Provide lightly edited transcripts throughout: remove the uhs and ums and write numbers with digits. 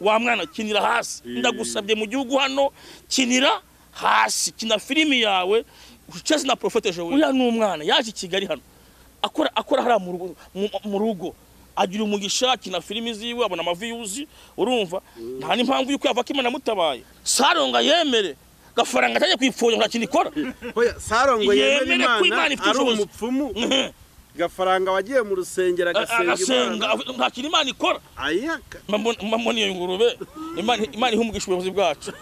Wa mwana kinira hasi, ndagusabye mu gihugu hano kinira hasi, kina filimi yawe ucheze na Prophète Joel. Uya ni umwana yaje i Kigali hano akora hariya mu rugo agira umugisha, akina filimi ziwe abona amaviyuzi, urumva nta n'impamvu yuko yava ko Imana mutabaye. Saronga yemere Gafaranga atajya kwipfunya nta kintu ikora. Oya, Sarongo yemere Imana ari umupfumu. Gafaranga wagiye mu rusengero agasenga nta kintu Imana ikora. Ayaka mbona iyo ngurube Imana iha umugisha ubuyobozi bwacu.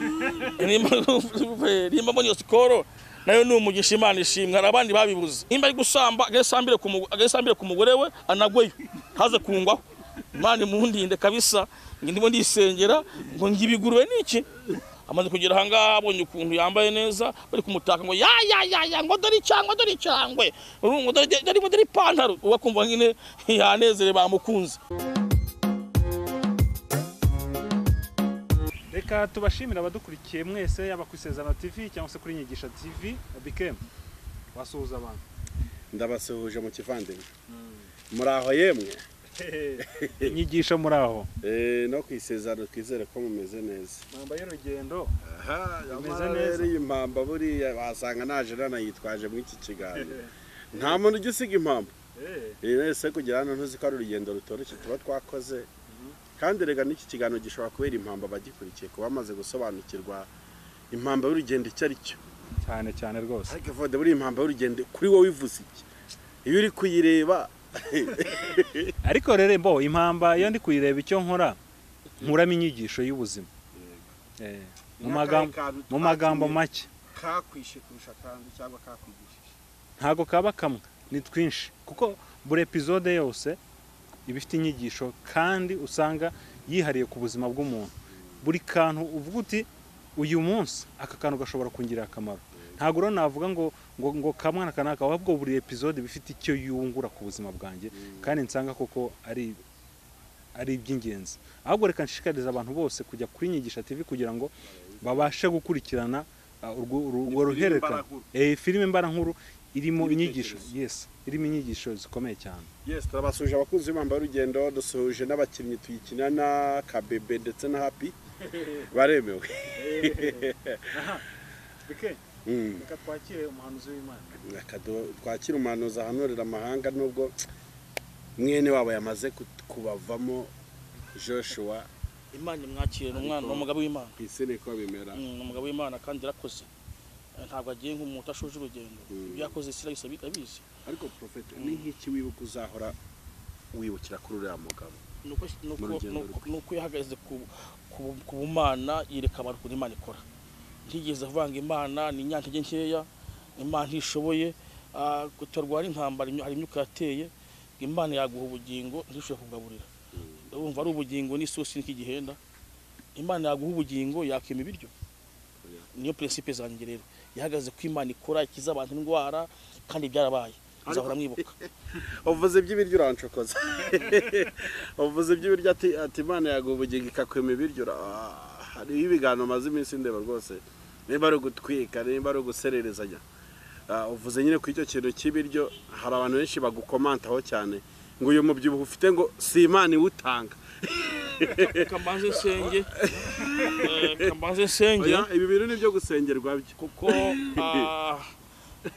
Nimba mbona iyo sikoro nayo ni umugisha, Imana ishimwe. Hari abandi babibuze. Nimba ari gusamba agasambire ku mugore we anagweyo ntaze kungwaho. Imana imundinde kabisa, ndimo ndisengera ngo ngibigurube niki. Amaze kugera ahangaha abonye ukuntu yambaye neza bari kumutaka ngo ya ya ya ya ngo dore icyangwe dore icyangwe ngo dore dore ipantaro, ubakumva nyine yanezere bamukunze. Reka tubashimira abadukurikiye mwese yaba ku Isezerano TV cyangwa se kuri Nyigisha TV. Bikem wasuhuza abantu. Ndabasuhuje mu kivandimwe. Muraho yemwe. Nyigisha muraho. No ku Isezerano twizere ko mumeze neza. Mamba y'urugendo. Aha, mumeze neza. Impamba buriya wasanga naje ranayitwaje mu iki kiganiro. Nta muntu ujya usiga impamba. Ese kugira hano ntuzi ko ari urugendo rutoroshye tuba twakoze. Kandi rega n'iki kiganiro gishobora kubera impamba abagikurikiye kuba bamaze gusobanukirwa impamba y'urugendo icyo ari cyo. Cyane cyane rwose. Ariko vode buri impamba y'urugendo kuri wowe ivuze iki? Iyo uri kuyireba. Ariko rero mbo impamba iyo ndi kuyireba icyo nkora nkuramo inyigisho y'ubuzima. Mu magambo make kakwishe kurusha kandi cyangwa kakwigishije. Ntago kaba kamwe, ni twinshi kuko buri episode yose ibifite inyigisho kandi usanga yihariye ku buzima bw'umuntu. Buri kantu uvuga uti uyu munsi aka kantu gashobora kungirira akamaro. Ntago rero navuga ngo ngo kamwana kanaka, ahubwo buri episode bifite icyo yungura ku buzima bwanjye kandi nsanga koko ari iby'ingenzi. Ahubwo reka nshishikariza abantu bose kujya kuri Nyigisha TV kugira ngo babashe gukurikirana urwo ruhererekane. Filime mbarankuru irimo inyigisho, yes, irimo inyigisho zikomeye cyane. Yes, turabasuje abakunzi b'Impamba y'urugendo, dusuhuje n'abakinnyi tuyikinana Kabebe ndetse na Happy baremewe. Bike reka twakire umuhanuzi w'Imana. Reka twakire umuhanuzi ahanurira amahanga nubwo mwene wabo yamaze kubavamo Joshua. Imana imwakire, umwana n'umugabo w'Imana. Isi niko bimera. Umugabo w'Imana kandi yarakoze. Ntabwo agiye nk'umuntu utashoje urugendo. Ibyo yakoze Isirayeli abizi. Ariko Prophet ni nk'iki wibuka uzahora wibukira kuri uriya mugabo? Nuko yahagaze ku bumana yereka abantu ukuntu Imana ikora. Ntigeze avanga Imana ni nyantege nkeya, Imana ntishoboye kutarwara intambara, hari imyuka yateye, Imana yaguha ubugingo ntishobora kugaburira. Urumva ari ubugingo n'isosi n'ikigihenda. Imana yaguha ubugingo yakema ibiryo. Niyo principe zanjye rero. Yahagaze ko Imana ikora ikiza abantu indwara kandi byarabaye. Nzahora mwibuka. Uvuze iby'ibiryo urancokoza. Uvuze iby'ibiryo ati Imana yaguha ubugingo ikakwema ibiryo. Hari ibiganiro maze iminsi ndeba rwose. Niba ari ugutwika, niba ari ugusererezanya. Uvuze nyine ku icyo kintu cy'ibiryo, hari abantu benshi bagukomantaho cyane ngo uyu mubyibuho ufite ngo si Imana iwutanga. Kambanze nsenge. Kambanze nsenge. Ibi bintu ni byo gusengerwa byo. Kuko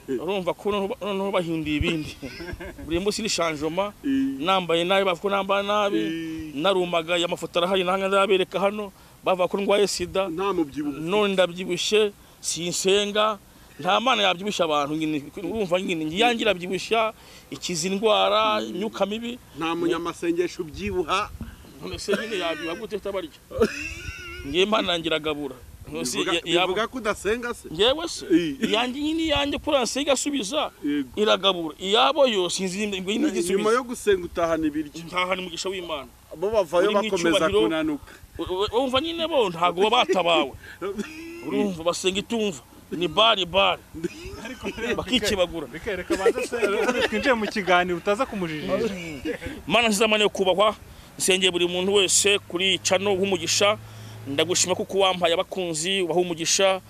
urumva ko noneho bahinduye ibindi. Buri munsi ni changement, nambaye nabi bavuga ko nambaye nabi, narumagaye amafoto arahari nanga ndabereka hano, bavuga ko ndwaye sida. Nta mubyibuho. None ndabyibushye, sinsenga. Nta mana yabyibusha abantu nyine, urumva nyine ngiyangira byibusha ikiza indwara, imyuka mibi. Nta munyamasengesho ubyibuha. None se nyine yabiba gute tabarya? Ngiye Imana ngiragabura. Bivuga ko udasenga se? Ngewe se iyanjye nyine iyanjye kuri ansenga asubiza iragabura, iyabo yo sinzi ngo inigisubiza. Nyuma yo gusenga utahana ibiryo. Ntahana umugisha w'Imana. Bo bavayo bakomeza kunanuka. Urumva nyine bo ntago batabawe. Urumva basenga itumva. Ni bari bari bakikibagura. Bikereka banza se twinjiye mu kiganiro utaza kumujijisha. Mana nziza Mana yo kubahwa, nsengeye buri muntu wese kuri channel nk'umugisha. Ndagushima kuko wampaye abakunzi, ubaha umugisha,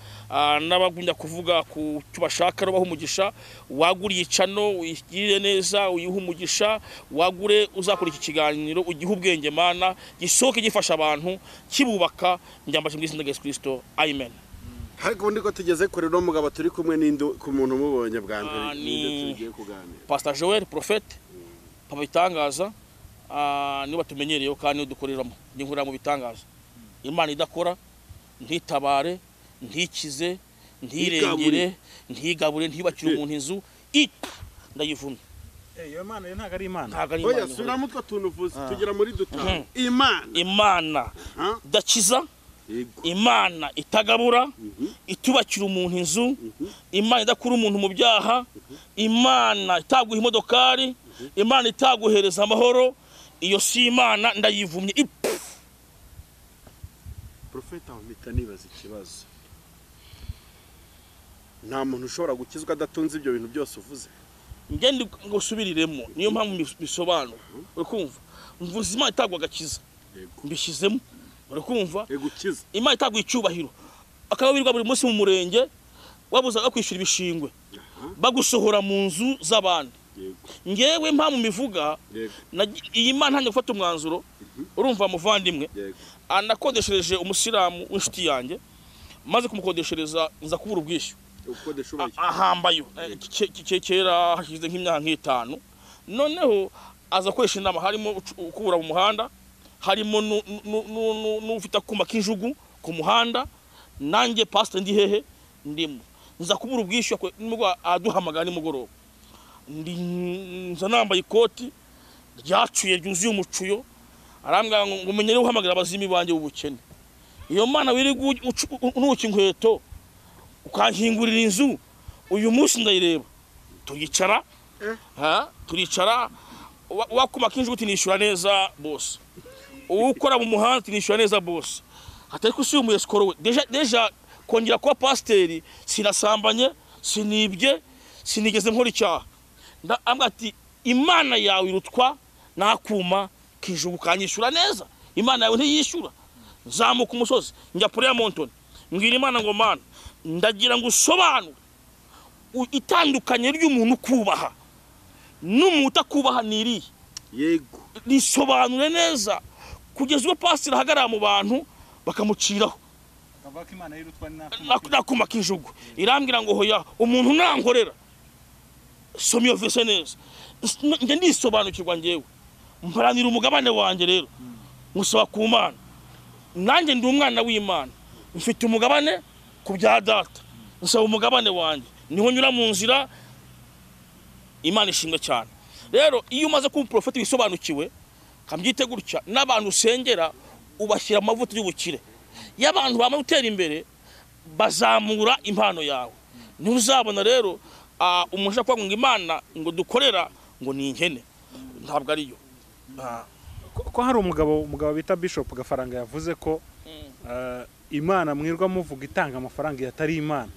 n'abagumya kuvuga ku cyo bashaka ubaha umugisha. Waguriye icano uyigirire neza, uyihe umugisha, wagure uzakora iki kiganiro ugihe ubwenge Mana, gisohoke gifasha abantu kibubaka. Njyambaje mu izina rya Yesu Kristo, amen. Ariko ubundi ko tugeze kure no mugabo turi kumwe n'indi ku muntu umubonye bwa mbere, ninde tugiye kuganira? Pastor Joel Prophète, Papa Bitangaza, niba tumenyereyeho kandi niwe dukoreramo. Njye nkorera mu bitangaza. Imana idakora ntitabare, ntikize, ntirengere, ntigabure, ntiyubakire umuntu inzu, ndayivumye. Iyo Mana yo ntago ari Imana. Ntago ari Oya, Imana. subiramo utwo tuntu uvuze, tugera muri dutanu. Imana Imana idakiza, Imana itagabura, itubakira umuntu inzu, Imana idakura umuntu mu byaha, Imana itaguha imodokari, Imana itaguhereza amahoro, iyo si Imana, ndayivumye. Profeta, mpita nibaza ikibazo. Nta muntu ushobora gukizwa adatunze ibyo bintu byose uvuze. Njye ngo usubiriremo, niyo mpamvu bisobanura. Uri kumva? Mvuze Imana itagwa agakiza, mbishyizemo. Uri kumva? Imana itagwa icyubahiro, akaba wirirwa buri munsi mu murenge wabuzaga kwishyura ibishingwe, bagusohora mu nzu z'abandi. Ngewe mpamvu mivuga iyi Mana ntangiye gufata umwanzuro. Urumva muvandimwe, anakodeshereje umusilamu w'inshuti yanjye, maze kumukodeshereza nza kubura ubwishyu. Ahambayo kera hashize nk'imyaka nk'itanu. Noneho aza gukoresha inama, harimo ukubura mu muhanda, harimo n'ufite akuma k'injugu ku muhanda, nanjye pastor ndi hehe ndimo. Nza kubura ubwishyu, aduhamagara nimugoroba. Nza nambaye ikoti ryacuye ryuzuye umucuyo, arambwira ngo umenyere uhamagara abazimi banjye b'ubukene. Iyo Mana wirirwa unuka inkweto ukankingurira inzu, uyu munsi ndayireba. Turicara, turicara, wakuma kinjugu tinishyura neza boss, ukora mu muhanda tinishyura neza boss, atari ko si umuyesikoro we. Deja kongera kuba pasiteri, sinasambanye, sinibye, sinigeze nkora icyaha. Ambwira ati Imana yawe irutwa nakuma kijugu kanyishyura neza, Imana yawe ntiyishyura. Nzamuka umusozi njya Prayer Mountain, mbwira Imana ngo Mana, ndagira ngo usobanure itandukanye ry'umuntu kubaha n'umuntu utakubaha ni irihe. Yego, risobanure neza, kugeza ubwo pasiteri ahagarara mu bantu bakamuciraho nakuma kijugu. Irambwira ngo hoya, umuntu nankorera, soma iyo verse neza. Njye ndisobanukirwa, ngewe mparanira umugabane wanjye rero, musaba ku Mana. Nanjye ndi umwana w'Imana, mfite umugabane ku bya data, nsaba umugabane wanjye, niho nyura mu nzira. Imana ishimwe cyane. Rero iyo umaze kuba umuprofeti wisobanukiwe, kambyite gutya, n'abantu usengera ubashyira amavuta y'ubukire. Iyo abantu bamaze gutera imbere bazamura impano yawe. Ntuzabona rero umuntu ashaka kuvuga ngo Imana ngo dukorera ngo ni inkene, ntabwo ariyo. Ko hari umugabo bita Bishop Gafaranga yavuze ko Imana mwirwa muvuga itanga amafaranga yatari Imana.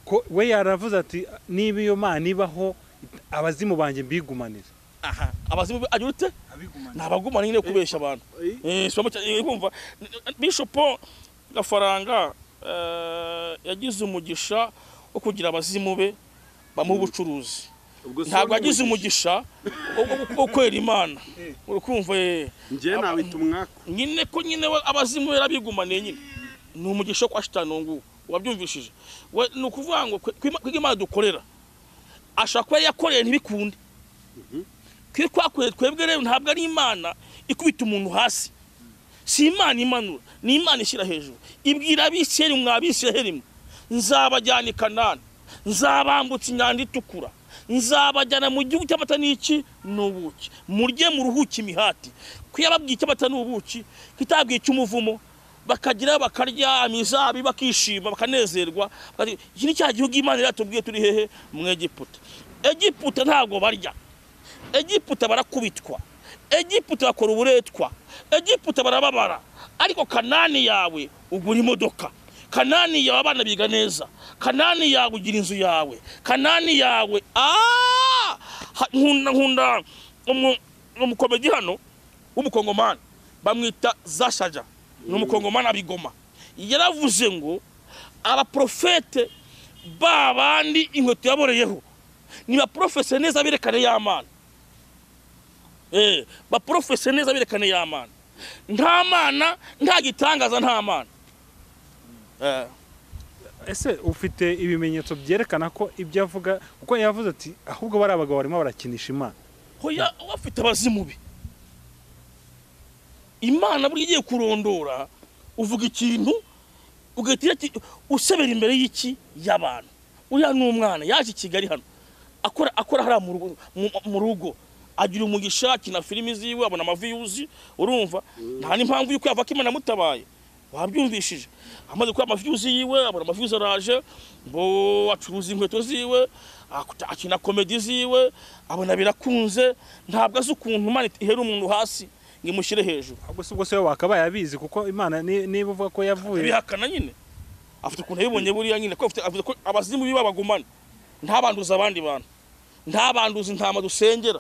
Ko we yaravuze ati niba iyo Mana ibaho, abazimu banjye mbigumanira. Aha, abazimu agira ute? Nabagumana nyine kubesha abantu. Kumva Bishop Gafaranga yagize umugisha wo kugira abazimu be bamuha ubucuruzi. Ntabwo yagize umugisha wo kwera Imana. Urukumva njye nawita umwaka nyine ko nyine abazimu be rabigumaniye nyine. Ni umugisha kwa shitani ngo wabyumvishije. We ni ukuvuga ngo kwiga Imana dukorera, ashaka kuba yakoreye ntibikunde. Kwakoreye twebwe rero ntabwo ari Imana ikubita umuntu hasi. Si Imana imanura, ni Imana ishyira hejuru. Ibwira abisirayeli, mwabisirayeli, nzabajyana i Kanani, nzabambutsa inyanja itukura, nzabajyana mu gihugu cy'amata n'iki n'ubuki, murye muruhuke imihati. Ko yababwiye icy'amata n'ubuki, kitabwiye icy'umuvumo, bakagira bakarya imizabi bakishima bakanezerwa. Iki ni cya gihugu Imana iratubwiye turi hehe? Mu Egiputa. Egiputa ntabwo barya, Egiputa barakubitwa, Egiputa bakora uburetwa, Egiputa barababara. Ariko Kanani yawe ugura imodoka, Kanani yawe abana biga neza, Kanani yawe ugira inzu yawe, Kanani yawe nkunda umukomedi hano w'umukongomani bamwita Zashaja. Ni umukongomani abigoma. Yaravuze ngo abaprofete babandi inkweto yaboreyeho ni baprofese neza berekane y'Imana. Baprofese neza berekane y'Imana. Nta mana, nta gitangaza, nta mana. Ese ufite ibimenyetso byerekana ko ibyo avuga, kuko yavuze ati ahubwo bari abagabo barimo barakinisha Imana? Hoya, bafite abazimu be. Imana buri igiye kurondora, uvuga ikintu ugahita usebera imbere y'iki y'abantu. Uriya ni umwana yaje i Kigali hano akora hariya mu rugo, agira umugisha, akina filimi ziwe, abona amaviyuzi, urumva nta n'impamvu y'uko yava ko Imana amutabaye. Wabyumvishije, amaze kuba amaviyuzi yiwe, abona amaviyuzi araje, ngo acuruza inkweto ziwe, akina komedi ziwe, abona birakunze. Ntabwo azi ukuntu Imana ihera umuntu hasi ngo imushyire hejuru. Ahubwo si ubwo se wakabaye abizi, kuko Imana niba uvuga ko yavuye bihakana nyine, afite ukuntu yabibonye buriya nyine, ko afite ko abazimu biba bagumana, ntabanduza abandi bantu, ntabanduza intama dusengera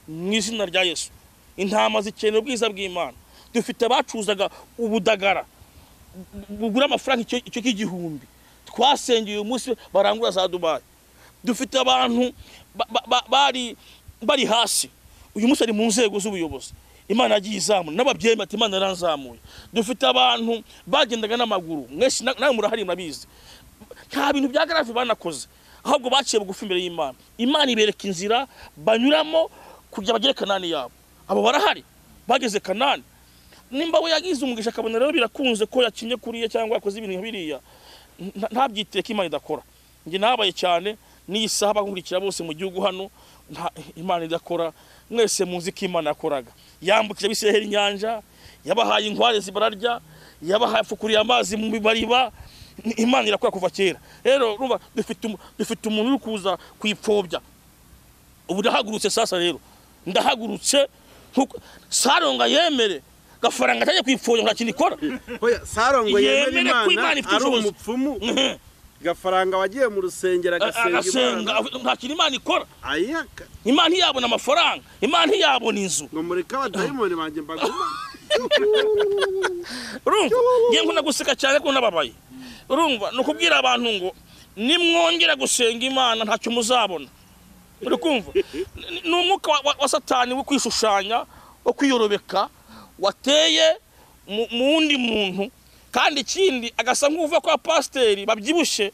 mu izina rya Yesu. Intama zikeneye ubwiza bw'Imana. Dufite abacuzaga ubudagara bugura amafaranga icyo k'igihumbi, twasengeye uyu munsi barangura za Dubai. Dufite abantu bari hasi uyu munsi ari mu nzego z'ubuyobozi, Imana yagiye izamura n'ababyeyi bati Imana yaranzamuye. Dufite abantu bagendaga n'amaguru, mwese nawe murahari murabizi, nta bintu bya garavi banakoze, ahubwo baciye bugufi imbere y'Imana. Imana ibereka inzira banyuramo kugira bagere Kanani yabo. Abo barahari bageze Kanani. Nimba we yagize umugisha akabona rero birakunze ko yakinye kuriye cyangwa yakoze ibintu biriya, ntabyiteke Imana idakora. Njye nabaye cyane n'iyi saha bankurikira bose mu gihugu hano, Imana idakora. Mwese muzi ko Imana yakoraga, yambukije Abisirayeli inyanja, yabahaye inkware zibararya, yabahaye afukuriye amazi mu bibariba. Imana irakora kuva kera. Rero urumva dufite umuntu uri kuza kuyipfobya. Ubu ndahagurutse sasa, rero ndahagurutse Saronga yemere Gafaranga atajya kwipfobya nta kintu ikora. Hoya, Sarongo yemere Imana ari umupfumu. Gafaranga wagiye mu rusengero agasenga nta kintu Imana ikora. Imana ntiyabona amafaranga, Imana ntiyabona inzu. Ngo mureke abadayimoni banjye mbaguma. Urumva ngiye nkunda guseka cyane ko nababaye. Urumva ni ukubwira abantu ngo nimwongera gusenga Imana ntacyo muzabona. Uri kumva ni umwuka wa Satani wo kwishushanya, wo kwiyorobeka, wateye mu wundi muntu. Kandi ikindi agasa nk'uva kwa pasiteri babyibushe,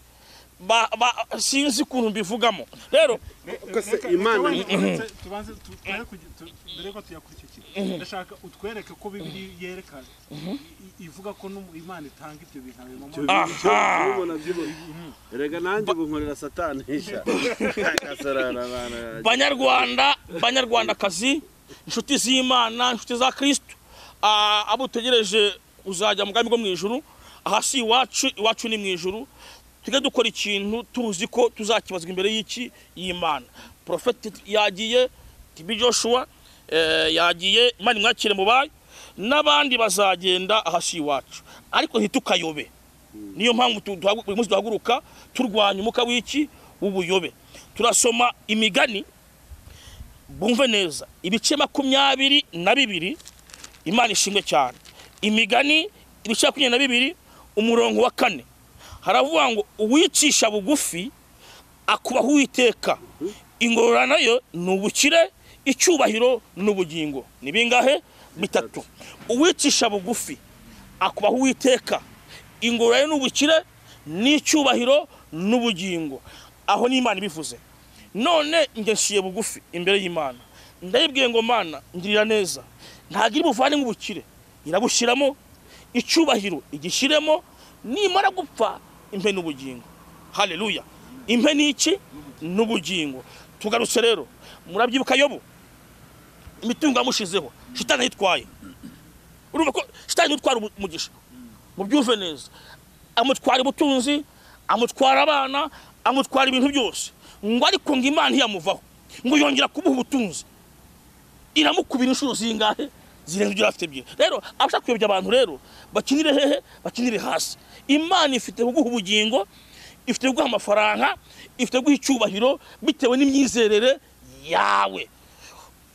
sinzi ukuntu mbivugamo. Rero Imana tubanze mbere ko tuyakurikira, ndashaka utwereke ko Bibiliya yerekana ivuga ko Imana itanga ibyo bintu. Erega nanjye ubu nkorera Satani isha. Banyarwanda, banyarwandakazi, inshuti z'Imana, inshuti za Kristo, abo utegereje uzajya mu bwami bwo mu ijuru, aha si iwacu, iwacu ni mu ijuru. Tujye dukora ikintu tuzi ko tuzakibazwa imbere y'iki y'Imana. Prophet yagiye, TB Joshua yagiye, Imana imwakire mu bayo, n'abandi bazagenda aha si iwacu. Ariko ntitukayobe. Niyo mpamvu buri munsi duhaguruka turwanya umuka w'iki w'ubuyobe. Turasoma imigani, bumve neza, ibice 22, Imana ishimwe cyane. Imigani ibice 22 umurongo wa 4 haravuga ngo uwicisha bugufi akubaho Uwiteka, ingororano yo ni ubukire, icyubahiro n'ubugingo. Ni bingahe? Bitatu. Uwicisha bugufi akubaho Uwiteka, ingororano n'ubukire n'icyubahiro n'ubugingo. Aho ni Imana ibivuze. None njye nciye bugufi imbere y'Imana, ndayibwiye ngo Mana ngirira neza, ntagira ubuvane nk'ubukire, irabushyiramo, icyubahiro igishyiremo, nimara gupfa impe n'ubugingo. Haleluya. Impe n'iki? N'ubugingo. Tugarutse rero, murabyibuka Yobu, imitungo yamushizeho, Shitani ayitwaye. Urumva ko Shitani utwara umugisha, mubyumve neza, amutwara ubutunzi, amutwara abana, amutwara ibintu byose, ngo ariko ngo Imana ntiyamuvaho, ngo yongera kumuha ubutunzi, iramukubira inshuro zingahe? Zirenze ibyo afite ebyiri. Rero abashaka kuyobya abantu rero bakinire hehe? Bakinire hasi. Imana ifite kuguha ubugingo, ifite kuguha amafaranga, ifite kuguha icyubahiro bitewe n'imyizerere yawe.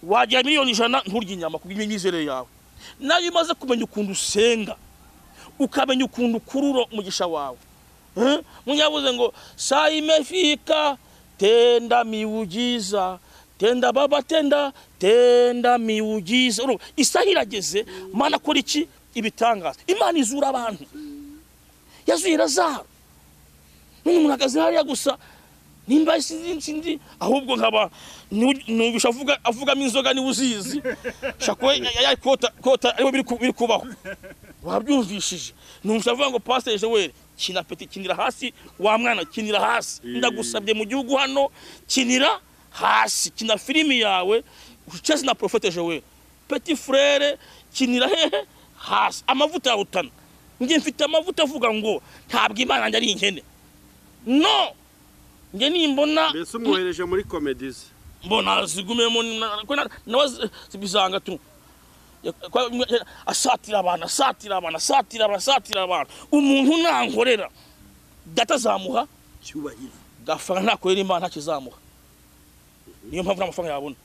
Wagira miliyoni 100 nturya inyama kubw'imyizerere yawe. Nayo imaze kumenya ukuntu usenga, Ukamenya ukuntu ukurura umugisha wawe. Munyabuze ngo saa imefika tenda miujiza, tenda baba tenda, tenda miujiza. Isaha irageze, Mana akora iki? Ibitangaza. Imana izura abantu. Yazuye Lazaro. None umuntu ahagaze hariya gusa nimba sinzi ahubwo nkaba numvisha avugamo inzoga niwe uzizi. Shako kota kota ariho biri kubaho. Wabyumvishije. Numvisha avuga ngo Pastor Joel kina peti, kinira hasi wa mwana, kinira hasi. Ndagusabye mu gihugu hano kinira hasi, kina filimi yawe ucheze na Prophète Joel. Petit frère kinira hehe hasi, amavuta yarutana. Nge mfite amavuta avuga ngo ntabwo Imana yanjye ari inkene. No, nge nimbona mbese umwohereje muri comedies mbona zigumemo nawe bizanga tu asatira abantu, asatira abantu, asatira abantu, asatira abantu. Umuntu nankorera data zamuha cyubahiro, gafanga ntakorera Imana ntakizamuha. Niyo mpamvu n'amafaranga yabona.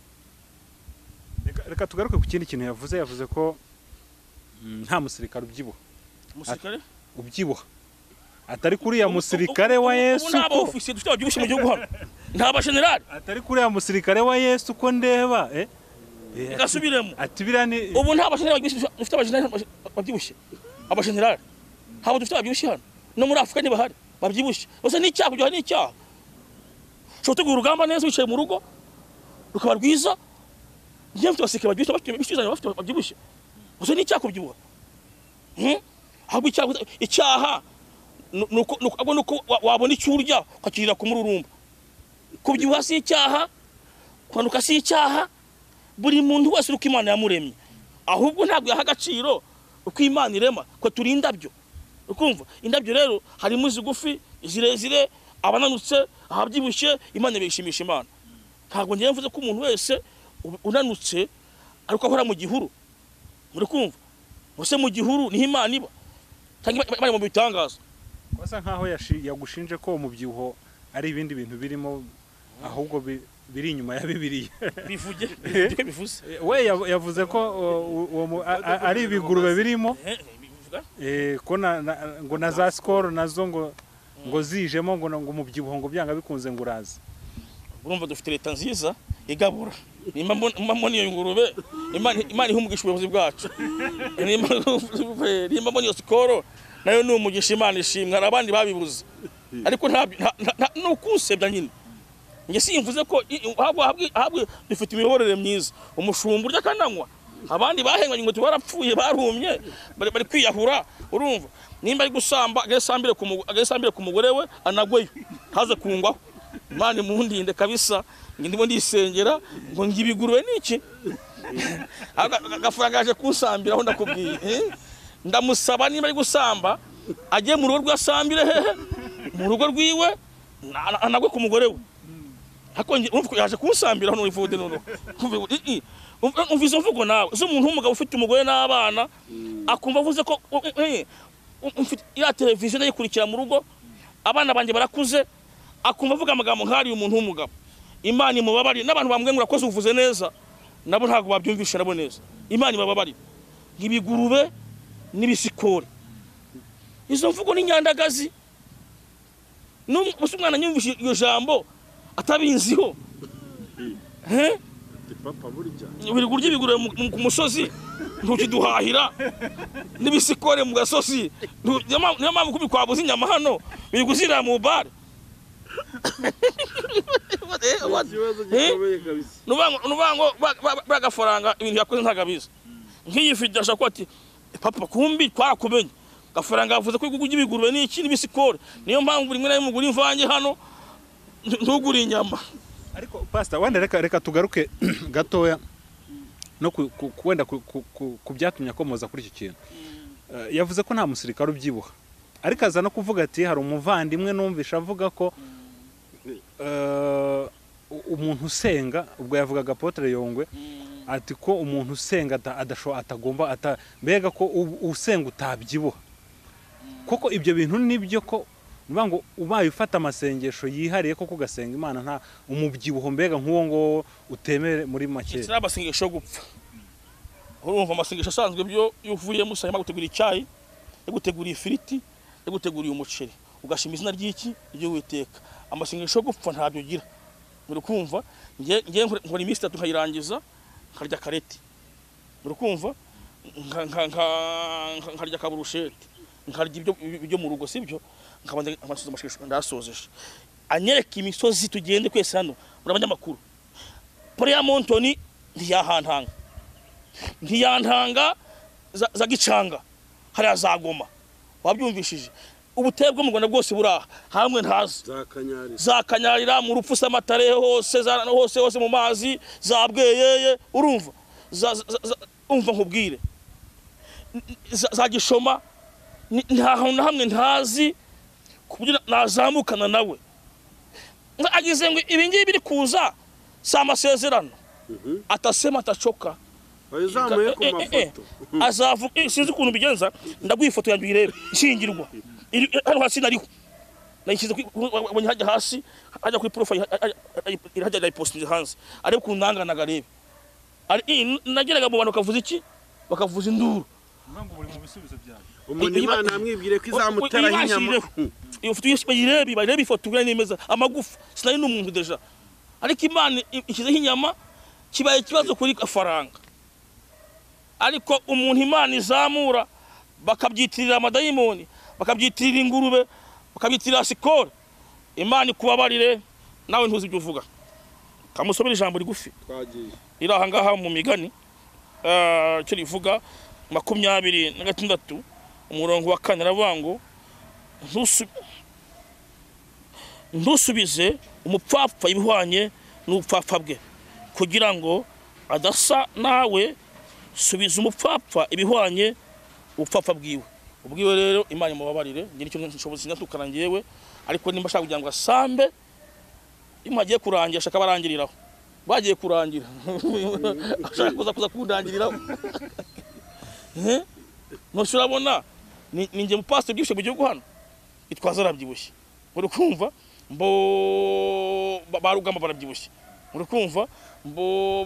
Reka tugaruke ku kindi kintu yavuze. Yavuze ko nta musirikare ubyibuha. Musirikare ubyibuha atari kuriya musirikare wa Yesu. Nta ba ofisiye dufite ababyibushye mu gihugu hano, nta ba general. Atari kuriya musirikare wa Yesu ko ndeba gasubiremo. Ati birani ubu nta ba general dufite, aba general babyibushye, aba general habo dufite ababyibushye hano no muri Afrika ntibahari babyibushye. Bose ni icyaha, kubyibuha ni icyaha. Ushobora gutegura urugamba neza wicaye mu rugo rukaba rwiza. Njye mfite abasirikare babyibushye, bafite babyibushye. Bose ni icyaha kubyibuha. Ahubwo icyaha nuko wabona icyo urya ukakirira ku mururumba. Kubyibuha si icyaha, kwanuka si icyaha. Buri muntu wese uko Imana yamuremye, ahubwo ntabwo yaha agaciro uko Imana irema ko turi indabyo. Ukumva indabyo rero harimo izigufi, izirezire, abananutse, ahabyibushye. Imana ibishimisha Imana. Ntabwo ngiye mvuze ko umuntu wese unanutse ariko ahora mu gihuru. Muri kumva bose mu gihuru niho Imana iba, cyangwa Imana mu bitangaza. Kwasa nkaho yagushinje ko umubyibuho ari ibindi bintu birimo ahubwo biri inyuma ya Bibiliya. Bivuge bivuze. We yavuze ko ari ibigurube birimo, ko ngo na za skoro nazo ngo zijemo ngo umubyibuho ngo byanga bikunze ngo uraza. Urumva dufite leta nziza igabura. Nimba mbona iyo ngurube, Imana iha umugisha ubuyobozi bwacu. Nimba mbona iyo skoro nayo ni umugisha, Imana ishimwe. Hari abandi babibuze ariko nta nukusebya nyine. Nge simvuze ko habwe dufite imiyoborere myiza. Umushumba urya akananywa, abandi bahenganye ngo barapfuye barumye bari kwiyahura. Urumva nimba ari gusamba agasambire ku mugore we anagweyo haze kungwaho. Imana imundinde kabisa. Nge ndimo ndisengera ngo ngibigurwe niki agafaranga aje kunsambira aho ndakubwiye. Ndamusaba niba ari gusamba ajye mu rugo rwasambire hehe mu rugo rwiwe anagwe ku mugore we. Urumva yaje kunsambira hano ivude none. Umva izo mvugo nawe z'umuntu w'umugabo ufite umugore n'abana akumva avuze ko ya televiziyo ndayikurikira mu rugo, abana banjye barakuze, akumva avuga amagambo nk'ari umuntu w'umugabo. Imana imubabarire. N'abantu bambwiye ngo urakoze uvuze neza, nabo ntabwo babyumvisha nabo neza. Imana ibababarire. Ibigurube n'ibisikore, izo mvugo ni nyandagazi. N'ubu umwana nyumvishe iyo jambo atabinziho. Papa burya biri kurya ibigurube ku musozi ntukiduhahira n'ibisikore mu gasozi. Niyo mpamvu kubikwabuza inyama hano biri kuzira mu bare. Nubango bagafaranga ibintu yakoze ntagabiza. Nk'iyi video ashaka ko ati papa kumbi twarakumenye. Gafaranga avuze ko igugu ibigurube n'iki n'ibisikore. Niyo mpamvu rimwe na rimwe mugura imvange hano ntugura inyama. Ariko pastor wenda reka tugaruke gatoya no wenda ku byatumye akomoza kuri iki kintu. Yavuze ko nta musirikare ubyibuha, ariko aza no kuvuga ati hari umuvandimwe numvisha avuga ko umuntu usenga, ubwo yavugaga Apotre Yongwe, ati ko umuntu usenga atagomba mbega ko usenga utabyibuha. Koko ibyo bintu nibyo ko ngo ubaye ufata amasengesho yihariye koko ugasenga Imana nta umubyibuho mbega nk'uwo ngo utemere muri make. Iki amasengesho gupfa. Urumva amasengesho asanzwe byo uvuyemo usanga gutegura icyayi Yaguteguriye ifiriti, yaguteguriye umuceri, ugashima izina ry'iki ry'Uwiteka. Amasengesho yo gupfa ntabyo ugira. Uri kumva? Nge nkora iminsi 3 nkayirangiza, nkarya kareti. Uri kumva? Nkarya kaburusheti, nkarya ibyo mu rugo, sibyo? Nkabanza amasozo amashisho ndasozeje. Anyereka imisozi tugende kwese hano muri abanyamakuru. Prayer Mountain ntiyahantanga. Ntiyantanga za Gicanga, hariya za Goma. Wabyumvishije? Ubutebwe mu Rwanda bwose buraha, hamwe ntazi. Za Kanyarira mu rupfu samatare hose, za hose hose mu mazi, za Bweyeye, urumva? Umva nkubwire. Za Gishoma nta hantu hamwe ntazi kuburyo nazamukana nawe. Agize ngo ibi ngibi biri kuza si amasezerano. Atasema atachoka. Wazamuye ku mafoto. Azavuga sinzi ukuntu bigenza, ndaguha ifoto yanjye uyirebe ishingirwa. Hano hasi nariho. Nayishyize kuri hajya hasi, hajya kuri profile irajya ndayipostinze hanze. Arebe ukuntu nanganaga arebe. Nageraga mu bantu bakavuza iki? Bakavuza induru. Ngo buri mu bisubizo byawe. Umuntu Imana amwibwire ko izamuteraho inyama. Iyo foto yirebe, barebe ifoto ubwo nemeza amagufa. Sinari n'umuntu deja. Ariko Imana ishyizeho inyama kibaye ikibazo kuri faranga. Ariko umuntu Imana izamura bakabyitirira amadayimoni, bakabyitirira ingurube, bakabyitirira sikoro. Imana ikubabarire nawe ntuzi ibyo uvuga. Kamusomera ijambo rigufi. Twagiye. Iri aha ngaha mu migani cyo rivuga 26 umurongo wa 4 aravuga ngo ntusubize umupfapfa ibihwanye n'ubupfapfa bwe, kugira ngo adasa nawe. Subiza umupfapfa ibihwanye ubupfapfa bwiwe. Ubwiwe rero Imana imubabarire, ngira icyo nshobozi sinatukana ngewe, ariko nimba ashaka kugira ngo asambe imagiye kurangira ashaka barangiriraho. Bagiye kurangira. Ashaka kuza kundangiriraho. Nose urabona ni nge mupastor byishe mu gihugu hano. Itwaza arabyibushye. Uri kumva? Mbo barugamba barabyibushye. Uri kumva? Mbo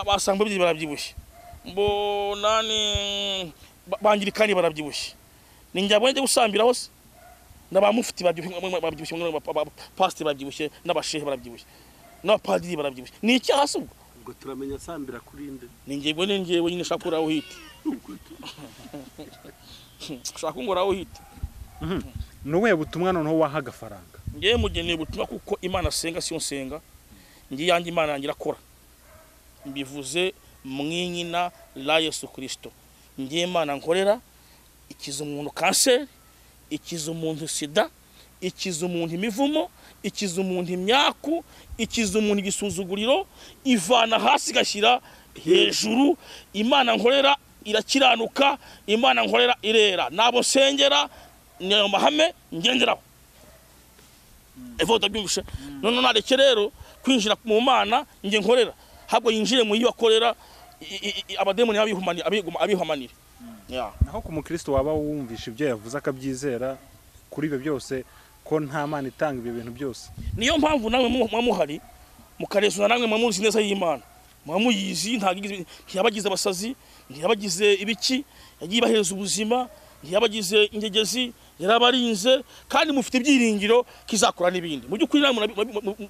basanga bibiri barabyibushye. Mbo nani bangirikani barabyibushye. Ni nge abonye gusambira hose. N'abamufti barabyibushye, pastor barabyibushye, n'abashehe barabyibushye, n'abapadiri barabyibushye. Ni icyaha se ubwo? Ubwo turamenya sambira kuri nde? Ni ngewe ni ngewe nyine shaka uraho hite. Shaka ngoraho hite. Nuwe butumwa noneho waha Gafaranga. Ngewe mugeneye butumwa kuko Imana senga siyo nsenga. Ngiye yanjye Imana yanjye irakora. Mbivuze mwinyina la Yesu Kristo. Ngiye Imana nkorera ikiza umuntu kanseri, ikiza umuntu sida, ikiza umuntu imivumo, ikiza umuntu imyaku, ikiza umuntu igisuzuguriro, ivana hasi gashyira hejuru. Imana nkorera irakiranuka, Imana nkorera irera. Nabo sengera ni ayo mahame ngenderaho. Evo ndabyumvishe. None nareke rero kwinjira mu Mana nge nkorera, habwo yinjire mu iyo akorera abademoni abihumani abihumanire. Naho ku mukristo waba wumvisha ibyo yavuze akabyizera kuri ibyo byose ko nta Mana itanga ibyo bintu byose. Niyo mpamvu nawe muhari mukarezuna namwe muzi neza y'Imana. Mwamuyizi ntiyabagize abasazi, ntiyabagize ibiki, yagiye bahereza ubuzima, ntiyabagize ingegezi, yarabarinze kandi mufite ibyiringiro kizakora n'ibindi. Mu by'ukuri namwe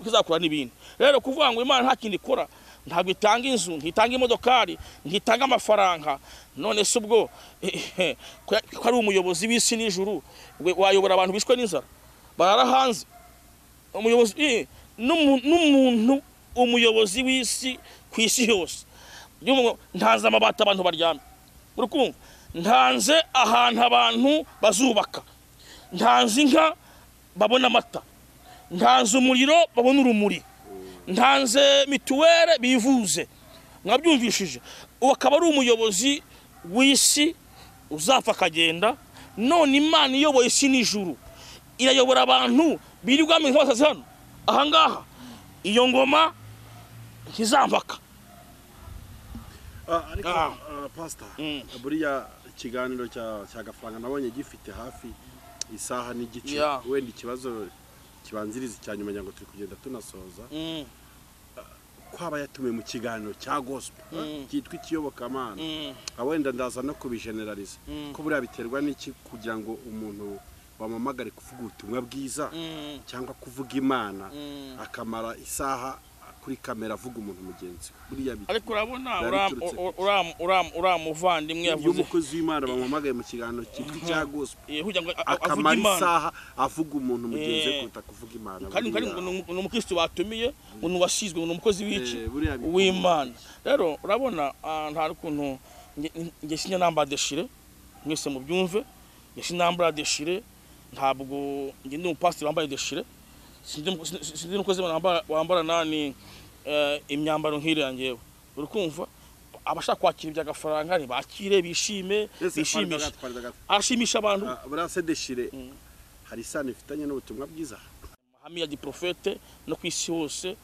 kizakora n'ibindi. Rero kuvuga ngo Imana nta kindi ikora, ntabwo itanga inzu, ntitanga imodokari, ntitanga amafaranga. None se ubwo ko ari umuyobozi w'isi n'ijuru wayobora abantu bishwe n'inzara barara hanze? Umuyobozi n'umuntu umuyobozi w'isi ku isi yose, ntanze amabati abantu baryamye, uri kumva? Ntanze ahantu abantu bazubaka, ntanze inka babona amata, ntanze umuriro babona urumuri, ntanze mituwere bivuze. Mwabyumvishije? Uwo akaba ari umuyobozi w'isi uzapfa akagenda. None Imana iyoboye isi n'ijuru irayobora abantu birirwa mu nkosa hano ahangaha, iyo ngoma ntizamvaka. Ariko pastor, buriya ikiganiro cya Gafaranga nabonye gifite hafi isaha n'igice, wenda ikibazo kibanziriza cya nyuma ngo turi kugenda tunasoza. Kwaba yatumiwe mu kiganiro cya gospel cyitwa ikiyobokamana, wenda ndaza no kubigeneraliza, ko buriya biterwa n'iki kugira ngo umuntu bamamagare kuvuga ubutumwa bwiza cyangwa kuvuga Imana, akamara isaha kuri kamera avuga umuntu mugenzi we? Buriya Ariko urabona biba biturutse uriya muvandimwe iyo yavuze umukozi w'Imana bamuhamagaye mu kiganiro cyitwa icya gospel, kugira ngo avuge akamara Imana isaha avuga umuntu mugenzi we kuruta kuvuga Imana, kandi ngo ni umukristo batumiye, ngo ni uwasizwe, ngo ni umukozi w'iki? Buriya W'Imana. Rero urabona, nta ukuntu nge sinya nambara déchiré, mwese mubyumve, nge sinambara déchiré. Ntabwo nge ndi umupasiteri wambaye déchiré, sindi umukozi wambara nani imyambaro nk'iriya. Ngewe uri kumva, abashaka kwakira iby'agafaranga ntibakire, bishime, Ese bishimishe. Twarida gato. Arashimisha abantu. Buriya se déchiré hari isano ifitanye n'ubutumwa bwiza? Amahame ya giprofete no ku isi hose,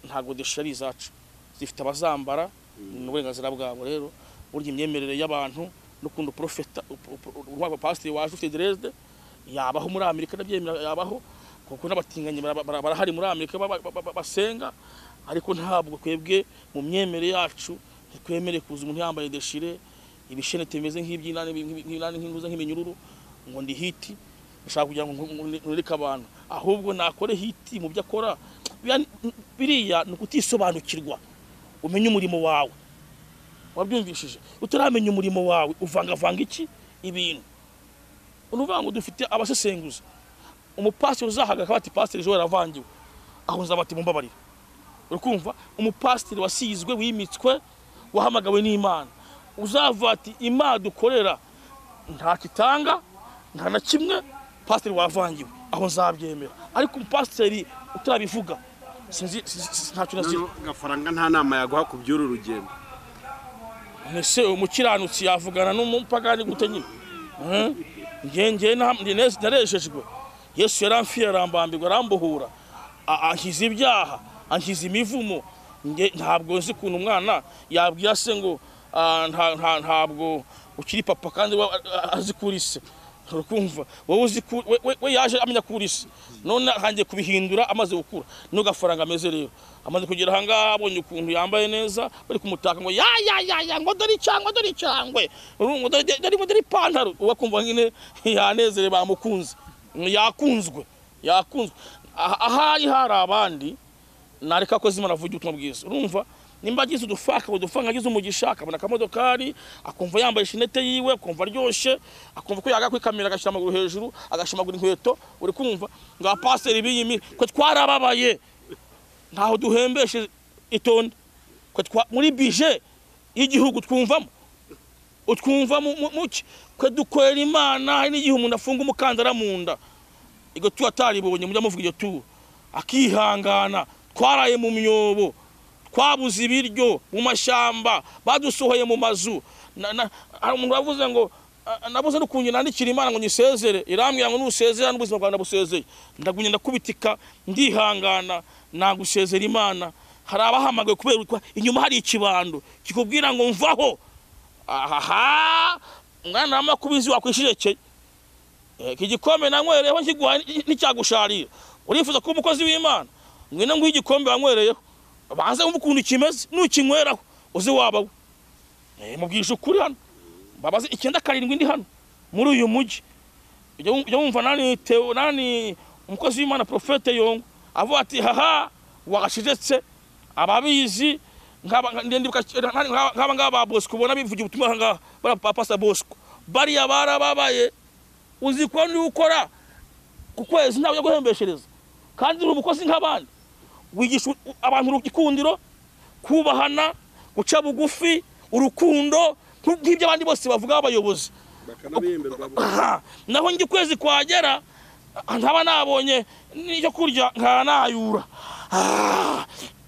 ntabwo déchiré ari izacu, zifite abazambara, ni uburenganzira bwabo. Rero burya imyemerere y'abantu n'ukuntu profeta urwego pasiteri waje ufite dreads yabaho muri Amerika, ndabyemera, yabaho, kuko n'abatinganyi barahari muri Amerika basenga. Ariko ntabwo twebwe mu myemerere yacu ntitwemere kuza umuntu yambaye déchiré, ibishenete bimeze nk'iby'inani, nk'inani, nk'intuza, nk'iminyururu, ngo ndi hit, ndashaka kugira ngo nureke abantu. Ahubwo nakore hit mu byo akora. Biriya ni ukutisobanukirwa. Umenye umurimo wawe. Wabyumvishije? Utaramenya umurimo wawe uvangavanga iki ibintu. Unuvuga ngo dufite abasesenguzi. Umupasiteri uzahaga akaba ati: "Pasiteri Joel aravangiwe," aho nzaba ati: "Mumbabarire." Uri kumva, umupasiteri wasizwe, wimitswe, wahamagawe n'Imana, uzava ati: "Imana dukorera ntacyo itanga, nta na kimwe, pasiteri wavangiwe," aho nzabyemera. Ariko umupasiteri utarabivuga, sinzi, ntacyo nazira. Noneho Gafaranga nta nama yaguha ku by'uru rugendo? Ese umukiranutsi yavugana n'umupagani gute nyine? Nge narejejwe. Yesu yaramfiye, arambambirwa, arambohora, ankiza ibyaha, ankiza imivumo. Nge ntabwo nzi ukuntu umwana yabwira se ngo ntabwo ukiri papa kandi azi kuri se. Urakumva, wowe uzi we yaje amenya kuri se, none ahangiye kubihindura amaze gukura. Niyo Gafaranga ameze rero, amaze kugera ahangaha, abonye ukuntu yambaye neza, bari kumutaka ngo ya ya ya ya, ngo dore icyangwe, dore icyangwe, ngo dore dore dore ipantaro, ubakumva nyine yanezere, bamukunze, yakunzwe, yakunzwe. Ahari hari abandi nareka ko zimana avuga ubutumwa bwiza. Urumva, nimba agize udufaka udufanga, agize umugisha akabona akamodokari, akumva yambaye ishinete yiwe, akumva aryoshye, akumva ko yaga kuri kamera, agashyira amaguru hejuru, agashimagura inkweto. Uri kumva, ngo abapasiteri b'iyi ko twarababaye, ntaho duhembeshe itonde ko muri budget y'igihugu twumvamo, utwumva muki ko dukorera Imana. Hari n'igihe umuntu afunga umukandara mu nda, iryo tu ataribonye, mujya muvuga iryo tu, akihangana. Twaraye mu myobo, twabuze ibiryo mu mashyamba, badusohoye mu mazu. Hari umuntu wavuze ngo nabuze n'ukuntu nandikira Imana ngo nyisezere, irambwira ngo nusezera n'ubuzima bwawe ndabusezeye. Ndagumye ndakubitika, ndihangana, nagusezera Imana. Hari abahamagawe kubera inyuma hari ikibando kikubwira ngo mvaho. Ahaha, mwana wa makubizi, wakwishirekeye iki gikombe nanywereyeho nkiguha nticyagusharira. Urifuza kuba umukozi w'Imana? Ngwino nguhe igikombe wanywereyeho, banze wumve ukuntu kimeze, nukinyweraho uzi wabawe. Mubwije ukuri, hano mbabaze 97 ndi hano muri uyu mujyi. Ujya wumva nani Theo, nani, umukozi w'Imana Profete Yongo avuga ati: "Haha, wagashijetse." Ababizi nk'aba ngaba ba Bosco, ubona bivugira ubutumwa aha ngaha, bara Papa Bosco, bariya barababaye. Uzi ko niba ukora ku kwezi ntabwo guhembeshereza, kandi uri umukozi nk'abandi, wigisha abantu igikundiro, kubahana, guca bugufi, urukundo, nk'ibyo abandi bose bavuga abayobozi. Bakanabihemberwa. Aha, naho njye ukwezi kwagera ntaba nabonye n'icyo kurya, nkanayura.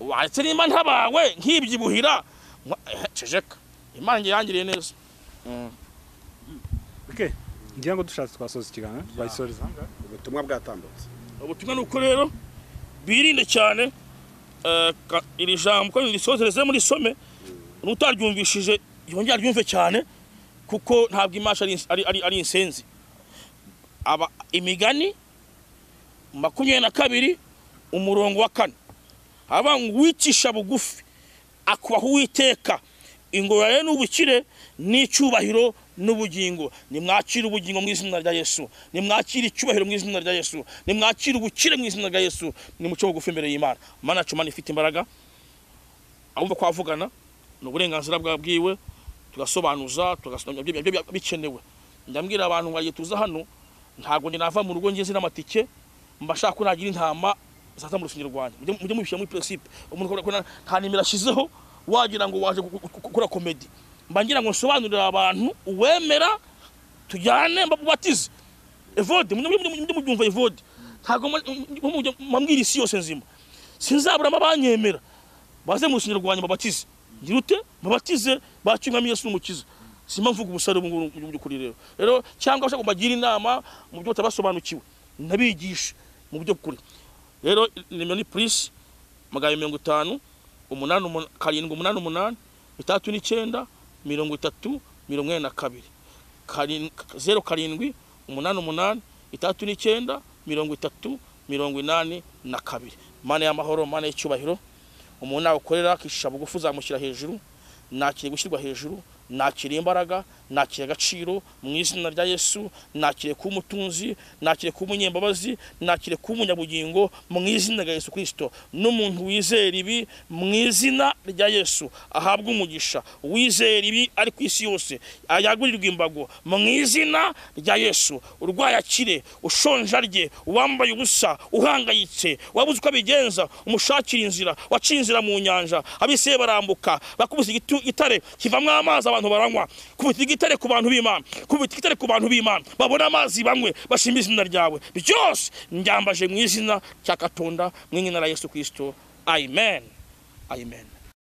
Waretse nimba ntabawe nkibyibuhira, ceceka. Imana njye yangiriye neza. Okay, ngira ngo dushatse twasoza ikiganiro, twayisoreza aha ngaha. Ubutumwa bwatambutse. Ubutumwa ni uko rero birinde cyane. Iri jambo ko risosereze muri some, n'utaryumvishije yongera aryumve cyane, kuko ntabwo imasha ari insenzi. Aba Imigani 22 umurongo wa 4. Abanga wicisha bugufi akubaha Uwiteka, ingorane n'ubukire n'icyubahiro n'ubugingo. Nimwakire ubugingo mu izina rya Yesu, nimwakire icyubahiro mu izina rya Yesu, nimwakire ubukire mu izina rya Yesu. Nimuce bugufi imbere y'Imana. Imana yacu, Imana ifite imbaraga. Abumva kwavugana ni uburenganzira bwiwe, tugasobanuza, tugasobanura ibyo bikenewe. Ndambwira abantu ngo tuza hano, ntabwo njye nava mu rugo ngeze n'amatike, mba nshaka ko nagira intama zaza mu rusengero rwanjye. Mujye mubishyira muri principe. Umuntu nta nimero ashyizeho wagira ngo waje gukora komedi. Mba ngira ngo nsobanurire abantu, uwemera tujyane mbabatize. Evode mujye mubyumva, Evode ntabwo mbabwira isi yose nzima, sinzaburamo abanyemera baze mu rusengero rwanjye mbabatize. Ngira ute mbabatize bakimwami Yesu n'umukiza. Simba mvuga ubusare ubu ngubu mu by'ukuri rero. Rero cyangwa bashaka kubagira inama mu byo batabasobanukiwe, nabigisha mu byo kuri. Rero nimero ni plus 250 8 7 8 8 39 30 42 0 7 8 8 39 30 82. Mana y'amahoro, Mana y'icyubahiro, umuntu nawe ukorera akishisha bugufi uzamushyira hejuru. Nakiriye gushyirwa hejuru, nakiriye imbaraga, nakiriye agaciro mu izina rya Yesu, nakiriye kuba umutunzi, nakiriye kuba umunyembabazi, nakiriye kuba umunyabugingo mu izina rya Yesu Kristo. N'umuntu wizera ibi mu izina rya Yesu ahabwa umugisha. Wizera ibi ari ku isi yose ayagurirwa imbago mu izina rya Yesu. Urwaye akire, ushonje arye, uwambaye ubusa, uhangayitse, wabuze uko abigenza, umushakira inzira, waciye inzira mu nyanja, abiseye barambuka, bakubise igitare kivamwo amazi abantu baranywa. Kubita igitare ku bantu b'Imana, kubita igitare ku bantu b'Imana, babona amazi banywe, bashima izina ryawe. Byose njyambaje mu izina cya Katonda, mu izina rya Yesu Kristo. Amen. Amen.